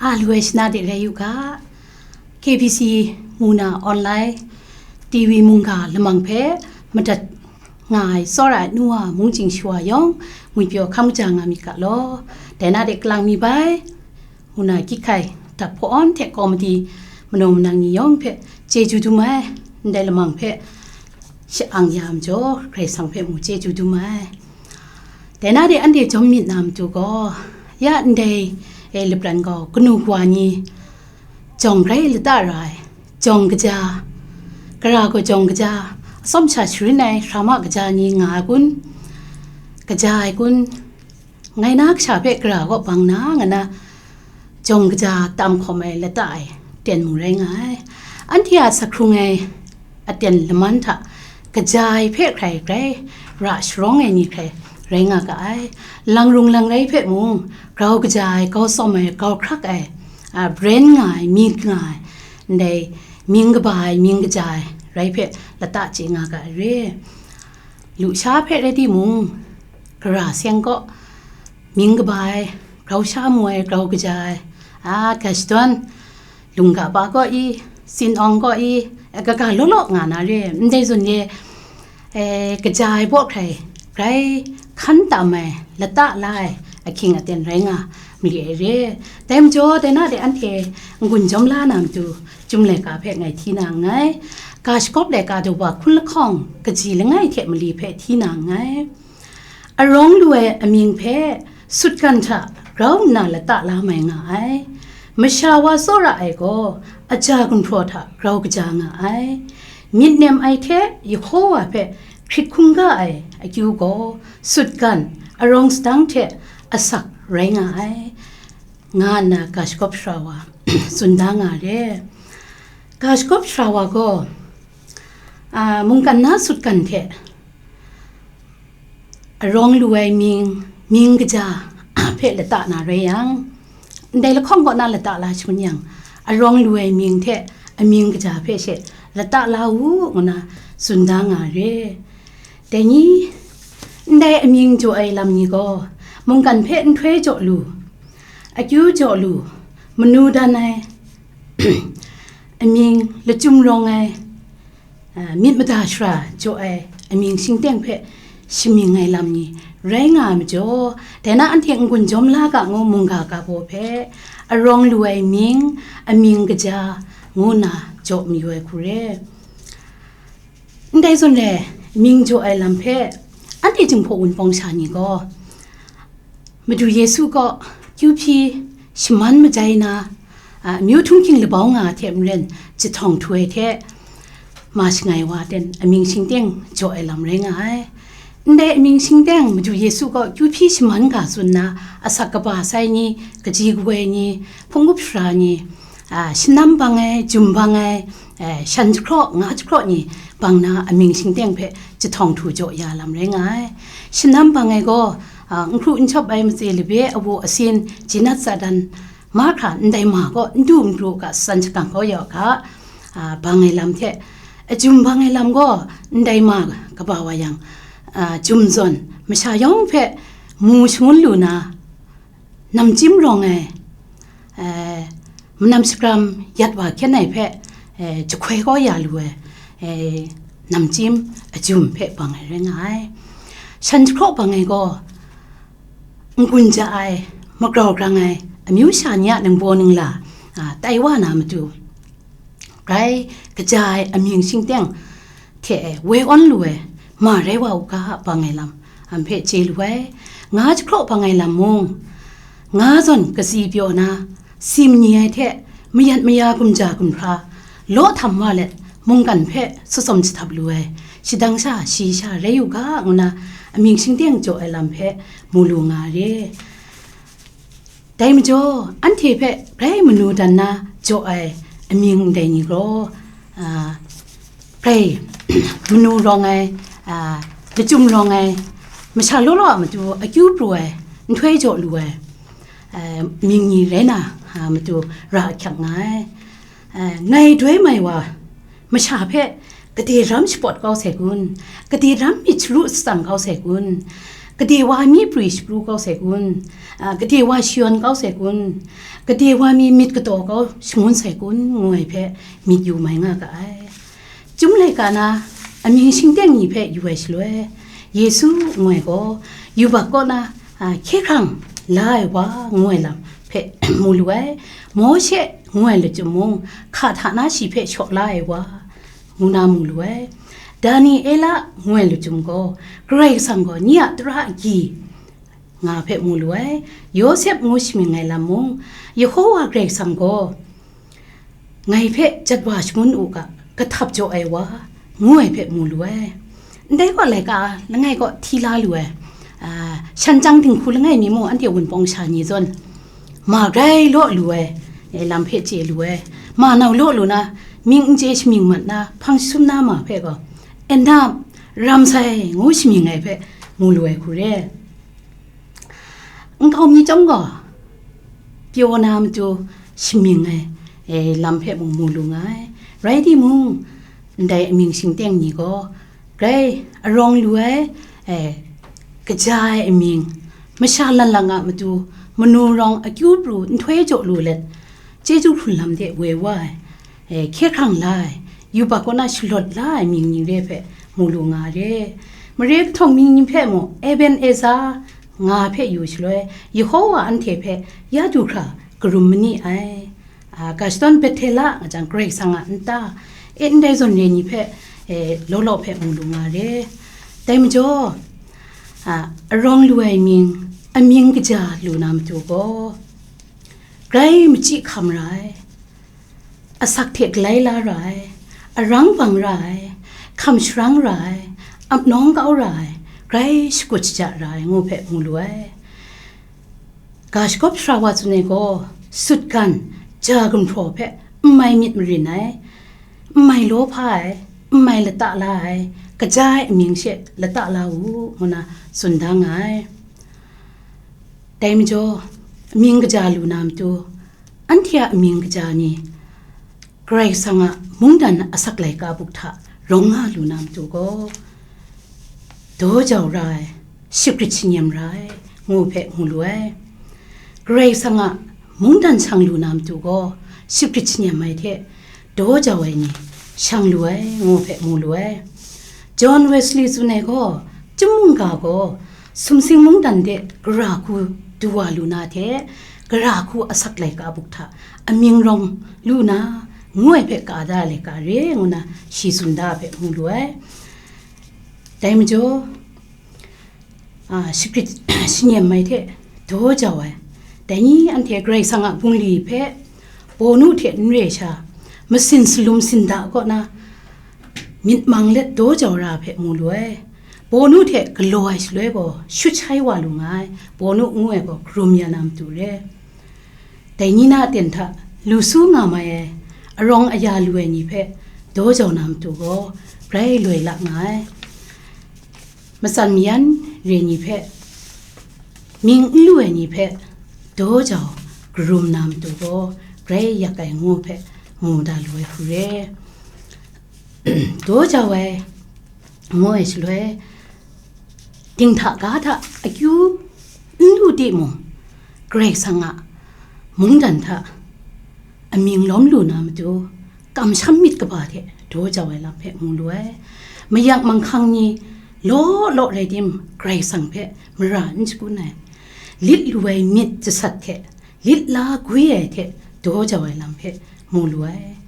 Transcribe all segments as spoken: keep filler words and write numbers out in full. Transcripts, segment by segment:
A lu ai shana de rai yu ga, K B C mu na online T V mungga lamang hpe madat nga ai tsawra ai nu wa mungchying shawa yawng ngwipyaw hkam kaja nga myit ga law. Dai na de kalang mi bai, mu na gyit hkai dap hpawn hte komiti manaw manang ni yawng hpe chyeju dum ai, ndai lamang hpe sha-ang ya majaw, Karai Kasang hpe mu chyeju dum ai. Dai na de anhte jawm myit na matu gaw, ya ndai e lapran gaw kanu kawa ni jawng grai lata ra ai, jawng kaja, kara gaw jawng kaja, atsawm sha sharin ai hkra ma kaja ni nga ai kun, kaja ai kun, ngai na kasha hpe kara gaw bang na nga na, jawng kaja tam hkawm ai lata ai ten mu rai nga ai. Anhte a sa hkrung ai aten laman hta kaja ai hpe hkrai grai ra sharawng ai ni hkrai rai nga ga ai. Langrung langrai hpe mung, grau kaja ai, grau tsawm ai, grau hkrak ai, a, bren nga ai, myit nga ai, ndai mying kaba ai, mying kaja ai rai hpe lata chye nga ga ai re. Lusha hpe rai timung, kara seng kaw mying kaba ai, grau sha mu ai, grau kaja ai, a, ga shadawn, lungga pa kaw i, sin awng kaw i, a, kaga law law nga na re, ndai zawn e, e, kaja ai baw hkrai, grai hkan tam ai, lata la ai, ahkying aten rai nga mali ai re. Dai majaw, dai na de anhte n-gun jawm la na matu, Chyum laika hpe ngai hti na nngai, ga shagawp laika daw wa hkun lahkawng kaji langai hte mali hpe hti na nngai. Arawng lu ai amying hpe sutgan hta grau nna lata la mai nga ai. Masha wa tsawra ai gaw aja gumhpraw hta grau kaja nga ai. Myit nem ai hte Yehowa hpe hkrit hkungga ai akyu gaw sutgan, arawng sadang hte asak rai nga ai, nga nna ga shagawp sara wa tsun da nga re. Ga shagawp sara wa gaw, a, mungkan na sutgan hte arawng lu ai mying, mying kaja hpe lata na rai yang, ndai lahkawng kaw na lata la shangun yang, arawng lu ai mying hte amying kaja hpe she lata la u, ngu na tsun da nga re. Dai ni, ndai amying jaw ai lam ni gaw, mungkan hpe nhtoi jaw lu, akyu jaw lu, manu dan ai, amying lachyum rawng ai, a, myit mada shara jaw ai amying shingteng hpe shamying ai lam ni rai nga ai majaw, dai na anhte n-gun jawm la ga ngu mungga ga baw hpe, arawng lu ai mying, amying kaja, ngu nna jaw mayu ai hku re. Ndai zawn e, mying jaw ai lam hpe anhte Jinghpaw Wunpawng sha ni gaw, Madu Yesu kaw kyu hpyi shaman majai na, a, amyu htunghking labau nga hte maren jahtawng htu ai hte, ma shangai wa ten amying shingteng jaw ai lam rai nga ai. Ndai amying shingteng Madu Yesu kaw kyu hpyi shaman ga tsun na, asak kaba sai ni, kaji kawoi ni, hpung up sara ni, a, shanam bang ai, jum bang ai, e, shan jahkraw, nga jahkraw ni bang na amying shingteng hpe jahtawng htu jaw ya lam rai nga ai. Shanam bang ai gaw, a, n hkru n shawp ai matse labe awu asin, jinat sadan, mahkra ndai ma gaw n du n pru ga san shakang kau ya u ga, a, bang ai lam hte, a, jum bang ai lam gaw ndai ma kaba wa yang, a, jum zawn masha yawng hpe mu shangun lu na, namchyim rawng ai, eh, manam shakram yat wa hkyen ai hpe, eh, jahkoi kau ya lu ai, eh, namchyim ajum hpe bang ai rai nga ai. Shan jahkraw bang ai gaw, n-gun ja ai, magrau grang ai, amyu sha ni a ningbaw ningla, a, tai wa na matu, grai kaja ai amying shingteng hte woi awn lu ai ma rai wa u ga, bang ai lam, am hpe chye lu ai. Nga jahkraw bang ai lam mung, nga zawn katsi pyaw na, si mani ai hte mayat maya gumja gumhkra, law htam wa let mungkan hpe tsawm jahtap lu ai, shadang sha, shayi sha rai u ga, ngu na amying shingteng jaw ai lam hpe mu lu nga re. Dai majaw, anhte hpe grai manu dan na jaw ai amying ndai ni gaw, a, grai manu rawng ai, a, lachyum rawng ai, masha law law a matu akyu pru ai, nhtoi jaw lu ai, a, mying ni rai na, a, matu ra ahkyak nga ai. A, ngai doi mai wa, masha hpe gade ram shapawt kau sai kun, gade ram myit sharu shatsang kau sai kun, Gade wa mi pri shapru kau sai kun? A, gade wa shayawn kau sai kun? Gade wa mi myit kataw kau shangun sai kun? Ngu ai hpe myit yu mai nga ga ai. Chyum laika na amying shingteng ni hpe yu ai shaloi, Yesu ngu ai gaw yubak kaw na, a, hkye hkrang la ai wa ngu ai lam hpe mu lu ai. Mawshe ngu ai lachyum mung, hka hta na shi hpe shaw la ai wa, ngu na mu lu ai. Daniela ngu ai lachyum gaw, Karai Kasang gaw nye a tara agyi nga hpe mu lu ai. Yawsep ngu shamying ai lam mung, Yehowa Karai Kasang gaw ngai hpe jat wa shangun u ga, kahtap jaw ai wa, ngu ai hpe mu lu ai. Ndai gaw laika langai kaw hti la lu ai. A, shan chyang dinghku langai mi mung anhte Wunpawng sha ni zawn ma grai law lu ai, e, lam hpe chye lu ai. Ma nau law lu na, mying n chye shamying mat na, hpang jahtum na ma hpe gaw, Enda ram sai ngu shamying ai hpe mu lu ai hku re. Nkau mi chyawm gaw, pyaw na matu shamying ai, e, lam hpe mung mu lu nga ai. Rai timung, ndai amying shingteng ni gaw, grai arawng lu ai, e, kaja ai amying, masha lanlang a matu, manu rawng akyu pru nhtoi jaw lu let, chyeju hkrun lam de woi wa ai, e, hkye hkrang la ai, yubak kaw na shalawt la ai mying ni re hpe mu lu nga re. Mare kahtawng mying ni hpe mung, Eben Eza nga hpe yu shaloi, Yehowa anhte hpe ya du hkra karum ma ni ai. A, ga shadawn Bethela nga jang, Karai Kasang a nta e ndai zawn re ni hpe, e, law law hpe mu lu nga re. Dai majaw, a, arawng lu ai mying, amying kaja lu na matu gaw, grai machyi hkam ra ai, asak hte galai la ra ai, arang bang ra ai, hkam sharang ra ai, ap nawng kau ra ai, grai shakut shaja ra ai, ngu hpe mu lu ai. Ga shagawp sara wa tsun ai gaw, sutgan, ja gumhpraw hpe n mai myit marin ai, n mai law hpa ai, n mai lata la ai, kaja ai amying she lata la u, ngu na tsun da nga ai. Dai majaw, amying kaja lu na matu, anhte a amying kaja ni, Karai Kasang a mungdan asak laika buk hta rawng nga lu na matu gaw, daw jau ra ai, shagrit shanyem ra ai, ngu hpe mu lu ai. Karai Kasang a mungdan shang lu na matu gaw, shagrit shanyem ai hte daw jau ai ni shang lu ai, ngu hpe mu lu ai. John Wesley tsun ai gaw, chyum mungga gaw sumsing mungdan de gara hku du wa lu na hte, gara hku asak laika buk hta amying rawng lu na, ngu ai hpe ka da ai laika re, ngu na shi tsun da ai hpe mu lu ai. Dai majaw, a, shagrit shanyem ai hte daw jau ai, dai ni anhte Karai Kasang a bungli hpe bawnu hte n re sha, masin salum sinda kaw na myit mang let daw jau ra ai hpe mu lu ai. Bawnu hte galaw ai shaloi gaw, shut shai wa lu nga ai, bawnu ngu ai gaw, karum ya na matu re. Dai ni na aten hta lu su nga mai ai, arawng aya lu ai ni hpe daw jau na matu gaw, grai loi la nga ai. Matsan mayan re ni hpe, mying n lu ai ni hpe daw jau karum na matu gaw, grai yak ai, ngu hpe mu da lu ai hku re. Daw jau ai, ngu ai shaloi, dinghta ga hta akyu n lu timung, Karai Kasang a mungdan hta amying lawm lu na matu, kamsham myit kaba hte daw jau ai lam hpe mu lu ai. Mayak manghkang ni law law rai tim, Karai Kasang hpe mara n shagun ai. Lit lu ai myit jasat hte, lit la gwi ai hte daw jau ai lam hpe mu lu ai.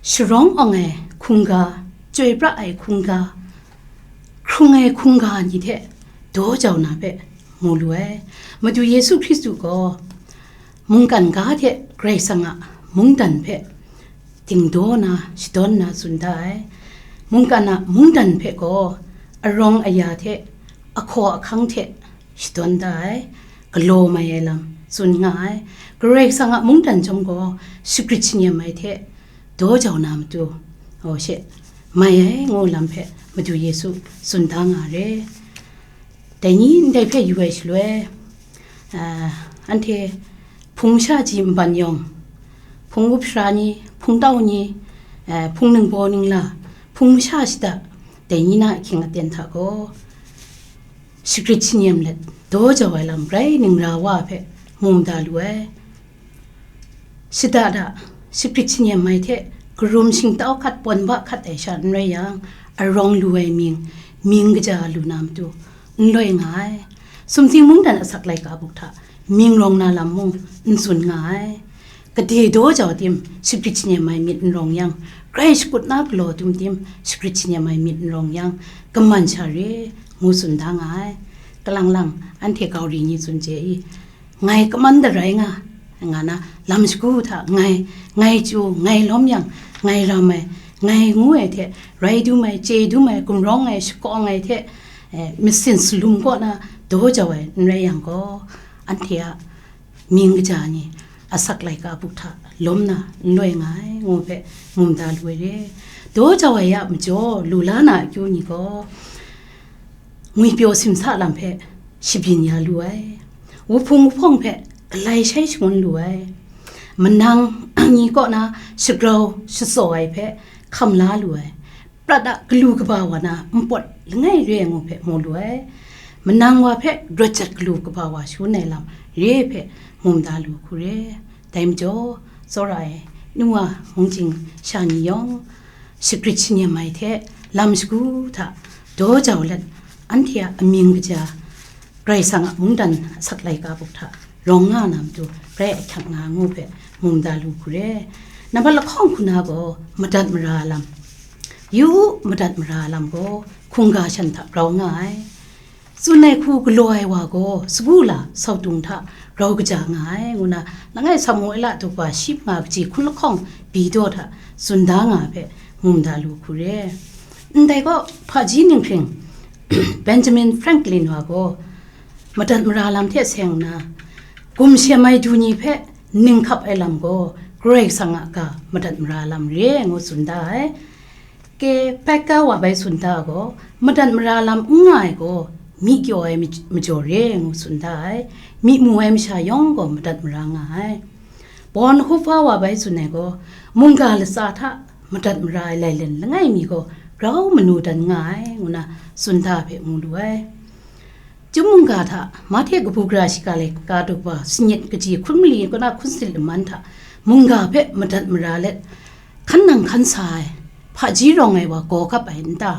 Sharawng awng ai hkungga, chyoi pra ai hkungga, hkrung ai hkungga ni hte daw jau na hpe mu lu ai. Madu Yesu Hkristu gaw mungkan ga hte Karai Kasang a mungdan hpe dingdaw na, shadawn na tsun da ai. Mungkan a mungdan hpe gaw arawng aya hte, ahkaw ahkang hte shadawn da ai, galaw mai ai lam tsun nga ai. Karai Kasang a mungdan chyawm gaw shagrit shanyem ai hte daw jau na matu, aw she, mai ai ngu lam hpe Madu Yesu tsun da nga re. Dai ni ndai hpe yu ai shaloi, a, anhte hpung masha ji nban yawng, hpung up sara ni, hpung tau ni, a, hpung ningbaw ningla, hpung masha shada, dai ni na ahkying aten hta gaw, shagrit shanyem let daw jau ai lam grai ningra wa hpe mu mada lu ai. Shada da, shagrit shanyem ai hte karum shingtau hkat pawn ba hkat ai sha n rai yang, arawng lu ai mying, mying kaja lu na matu n loi nga ai. Sumsing mungdan asak laika buk hta mying rawng na lam mung n tsun nga ai. Gade daw jau tim shagrit shanyem ai myit n rawng yang, grai shakut na galaw dum tim shagrit shanyem ai myit n rawng yang, kaman sha re, ngu tsun da nga ai. Kalang lang, anhte gau ri ni tsun chye i, ngai kaman da rai nga, nga na, lam shagu hta ngai, ngai chyu, ngai lawm yang, ngai ram ai, ngai ngu ai hte, rai dum ai, chye dum ai, gumrawng ai, shakawng ai hte, eh, masin salum kaw na daw jau ai n rai yang gaw, anhte a mying kaja ni asak laika buk hta lawm na n loi nga ai, ngu hpe mu mada lu ai re. Daw jau ai a majaw, lu la na akyu ni gaw, ngwipyaw simsa lam hpe shabyin ya lu ai, wuhpung wuhpawng hpe galai shai shangun lu ai, manang ni kaw na shagrau shatsaw ai hpe hkam la lu ai, prat a galu kaba wa na npawt langai re ai ngu hpe mu lu ai, manang wa hpe rawt jat galu kaba wa shangun ai lam re hpe mu mada lu hku re. Dai majaw, tsawra ai nu wa mungchying sha ni yawng, shagrit shanyem ai hte lam shagu hta daw jau let, anhte a amying kaja, Karai Kasang a mungdan asak laika buk hta rawng nga na matu grai ahkyak nga ngu hpe mu mada lu hku re. Nambat lahkawng hku na gaw madat mara lam, yu u, madat mara lam gaw hkungga shan hta grau nga ai. Tsun ai hku galaw ai wa gaw sagu la sautung hta grau kaja nga ai, ngu na langai Samuela daw shi manga kaji hkun lahkawng bi daw hta tsun da nga hpe mu mada lu hku re. Ndai gaw, hpaji ninghpring Benjamin Franklin wa gaw madat mara lam hte seng nna, gumshem ai du ni hpe ning hkap ai lam gaw Karai Kasang a ga madat mara lam re ngu tsun da ai. Ke Packer wa bai tsun da gaw, madat mara lam n nga ai gaw, myi kyaw ai maj-, majaw re ngu tsun da ai. Myi mu ai masha yawng gaw madat mara nga ai. Bonhoeffer wa bai tsun ai gaw, mungga latsa hta madat mara ai lailen langai mi gaw grau manu dan nga ai, ngu na tsun da hpe mu lu ai. Chyum mungga hta, Mahte kabu gara shiga laika daw kaba sanit kaji hkun mali kaw na hkun sanit laman hta, mungga hpe madat mara let, hkan nang hkan sa ai, hpaji rawng ai wa gaw gap ai n ta?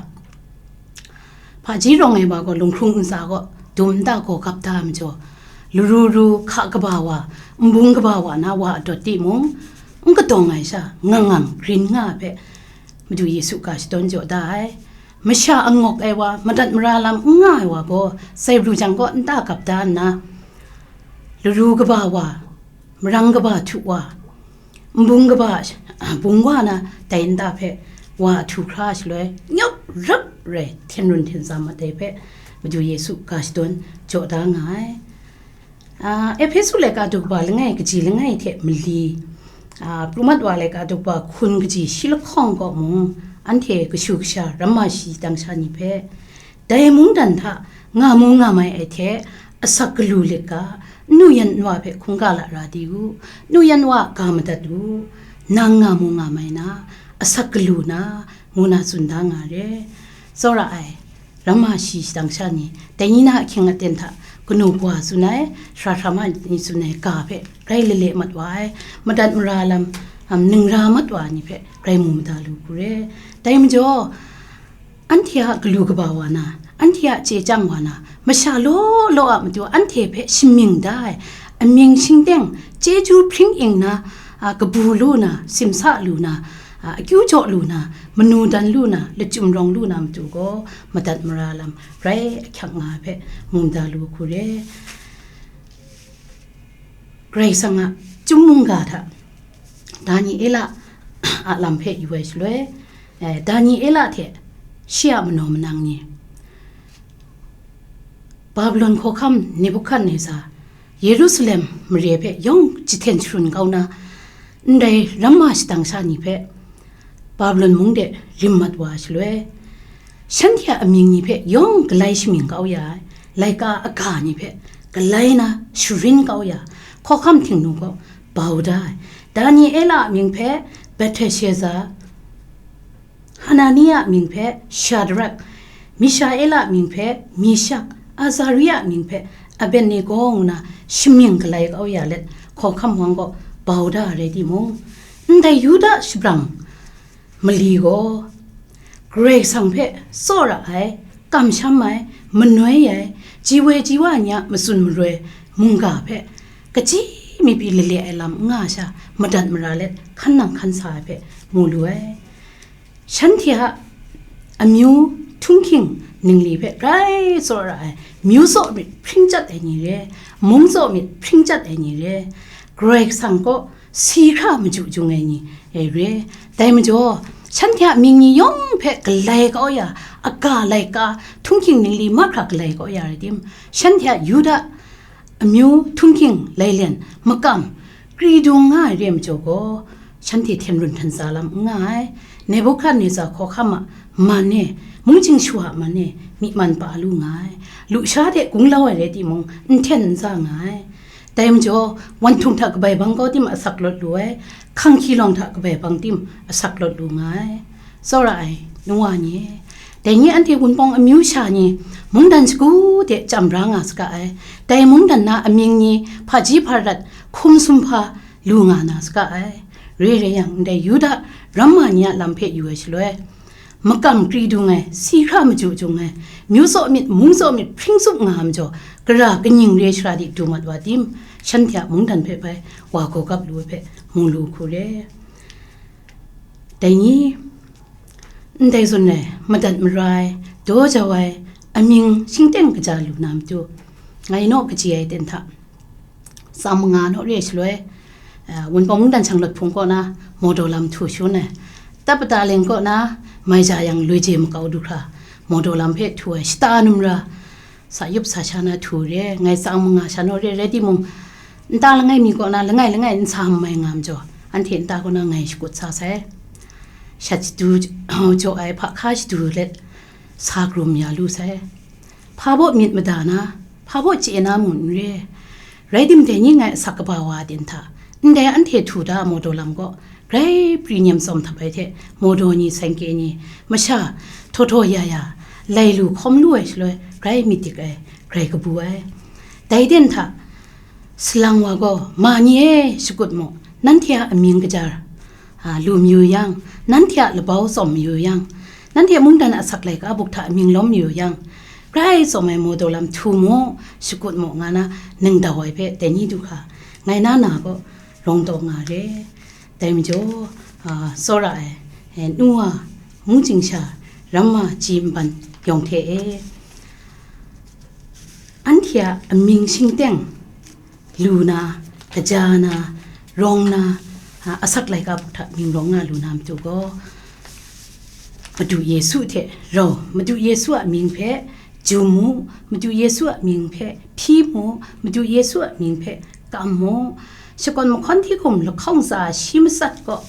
Hpaji rawng ai wa gaw lunghkrung ntsa kaw dum nta gaw gap da ai majaw, laru ru, hka kaba wa, nbung kaba wa na wa adawt timung, n kadawng ai sha, ngang ngang grin nga ai hpe, Madu Yesu ga shadawn jaw da ai. Masha angawk ai wa, madat mara lam n nga ai wa gaw, sai pru jang kaw nta gap da nna, laru kaba wa, marang kaba htu wa, nbung kaba bung wa na dai nta hpe wa htu hkra shaloi, nyawp rap rai hten run hten tsam ai dai hpe Madu Yesu ga shadawn jaw da nga ai. Ah, Ehpesu laika daw kaba langai kaji langai hte mali, ah, pru mat wa laika daw kaba hkun kaji shi lahkawng kaw mung, anhte kashu kasha ramma shi dang sha ni hpe, dai mungdan hta nga mu nga mai ai hte asak galu lit ga, nu yan nwa hpe hkungga lara di u, nu yan wa ga madat u, nang nga mu nga mai na, asak galu na, ngu na tsun da nga re. Tsawra ai, ramma shi shadang sha ni, dai ni na ahkying aten hta kanu kawa tsun ai, sara hkra ma ni tsun ai ga hpe rai lale mat wa ai, madat mara lam, am, ningra mat wa ai ni hpe rai mu mada lu hku re. Dai majaw, anhte a galu kaba wa na, anhte a chye chyang wa na, masha law law a matu anhte hpe shamying da ai, amying shingteng, chyeju hpring ing na, a, kabu lu na, simsa lu na, a, akyu jaw lu na, manu dan lu na, lachyum rawng lu na matu gaw, madat mara lam rai ahkyak nga ai hpe mu mada lu hku re. Karai Kasang a Chyum mungga hta Daniela a lam hpe yu ai shaloi, eh, Daniela hte shi a manaw manang ni, Babilon hkawhkam Nebukadneza Yerusalem mare hpe yawng jahten sharun kau na, ndai ramma shadang sha ni hpe Babilon mung de rim mat wa ai shaloi, shanhte a amying ni hpe yawng galai shamying kau ya ai, laika aga ni hpe galai na sharin kau ya, hkawhkam htingnu gaw bau da ai. Daniela a mying hpe Belteshaza, Hanania a mying hpe Shadrak, Mishaela a mying hpe Meshak, Azaria mying hpe Abednego ngu na shamying galai kau ya let, hkawhkam wang gaw bau da ai rai timung, ndai Yuda shabrang mali gaw Karai Kasang hpe tsawra ai, kamsham ai, manoi ai, ji woi ji wa ni a matsun maroi mungga hpe kaji mi pyi lale ai lam n nga sha, madat mara let hkan nang hkan sa ai hpe mu lu ai. Shanhte a amyu htunghking ningli hpe grai tsawra ai, myu tsaw myit hpring chyat ai ni re, mung tsaw myit hpring chyat ai ni re, Karai Kasang kaw si hkra maju jung ai ni e re. Dai majaw, shanhte a mying ni yawng hpe galai kau ya, aga laika htunghking ningli mahkra galai kau ya rai tim, shanhte a Yuda amyu htunghking lailen makam kri dung nga ai re ai majaw gaw, shanhte hten run hten tsa lam n nga ai. Nebukadneza hkawhkam a man e, mungchying shawa a man e, myi man pa lu nga ai. Lusha de gunglau ai rai timung, n hten n za nga ai. Dai majaw, wanhtung hta kabai bang kau tim asak lawt lu ai, hkanghki lawng hta kabai bang tim asak lawt lu nga ai. Tsawra ai, nu wa ni e, dai ni anhte Wunpawng amyu sha ni mungdan shagu de chyam bra nga saga ai. Dai mungdan na amying ni hpaji hparat hkum sumhpa lu nga na saga ai. Re re yang, ndai Yuda ramma ni a lam hpe yu ai shaloi, makam kri dung ai, si hkra maju jung ai, myu tsaw myit, mung tsaw myit hpring tsup nga ai majaw, gara kaning re shara di du mat wa tim, shanhte a mungdan hpe bai wa gawgap lu ai hpe mu lu hku re. Dai ni, ndai zawn e, madat mara ai, daw jau ai, amying shingteng kaja lu na matu, ngai naw kaji ai ten hta, tsang manga naw re ai shaloi, eh, Wunpawng mungdan shanglawt hpung kaw na mawdaw lam htu shangun ai, Tapata leng kaw na mai ja yang loi je makau du hkra, mawdaw lam hpe htu ai shata numra, sa yup sa sha na htu re, ngai tsang manga sha naw re, rai timung, nta langai mi kaw na langai langai n sa mai nga majaw, anhte nta kaw na ngai shakut sa sai. Shat shadu jaw ai hpa hka shadu let sa krum ya lu sai. Hpa baw myit mada na, hpa baw chye na mun n re. Rai tim, dai ni ngai asak kaba wa din hta, ndai anhte htu da ai mawdaw lam kaw, grai pri nem tsawm htap ai hte, mawdaw ni, saingke ni, masha, htaw htaw ya ya, lai lu hkawm lu ai shaloi, grai myit dik ai, grai kabu ai. Dai den hta, salang wa gaw, ma ni e, shakut mu, nanhte a amying kaja, a, lu mayu yang, nanhte a labau tsawm mayu yang, nanhte mungdan asak laika buk hta amying lawm mayu yang, grai tsawm ai mawdaw lam htu mu, shakut mu, nga na ningdau ai hpe dai ni du hka, ngai na na kaw rawng taw nga re. Dai majaw, a, tsawra ai, e, nu wa, mungchying sha, ramma ji nban yawng hte e, anhte a amying shingteng lu na, kaja na, rawng na, a, asak laika buk hta mying rawng nga lu na matu gaw, Madu Yesu hte rau, Madu Yesu a mying hpe jum mu, Madu Yesu a mying hpe hpyi mu, Madu Yesu a mying hpe kam mu. Shakawn mahkawn hti hkum lahkawng tsa shi matsat gaw,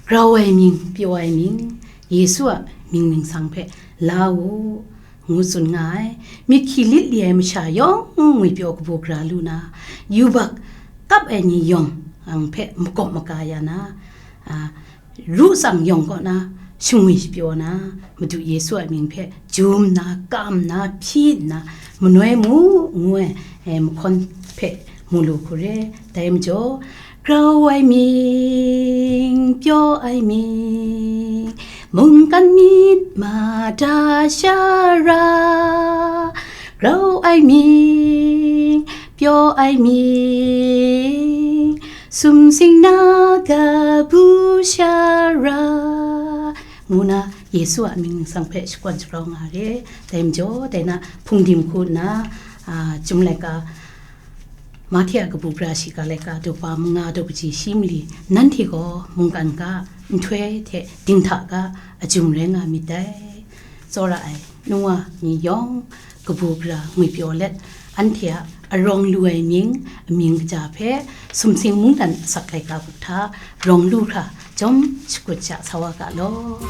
grau ai mying, pyaw ai mying, Yesu a mying ningsang hpe la u, ngu tsun nga ai. Myit hkyi lit li ai masha yawng ngwipyaw kabu gara lu na, yubak kap ai ni yawng ang hpe makawp maka ya na, a, ru tsang yawng kaw na, shangwi shapyaw na, Madu Yesu a mying hpe jum nna, kam nna, hpyi nna, manoi mu ngu ai, e, mahkawn hpe mu lu hku re. Dai majaw, grau ai mying, pyaw ai mying, mungkan myit mada sha ra, grau ai mying, pyaw ai mying, sumsing na kabu sha ra, ngu na Yesu a mying ningsang hpe shakawn shagrau nga re. Dai majaw, dai na hpungdim hku nna, a, Chyum laika, Mahte a kabu gara shiga laika, daw pa manga daw kaji shi mali, nanhte gaw mungkan ga, nhtoi hte dinghta ga a jum rai nga myit dai. Tsawra ai, nu wa ni yawng kabu gara ngwipyaw let, anhte a arawng lu ai mying, amying kaja hpe sumsing mungdan asak laika buk hta rawng lu hkra, jawm shakut sha sa wa ga law.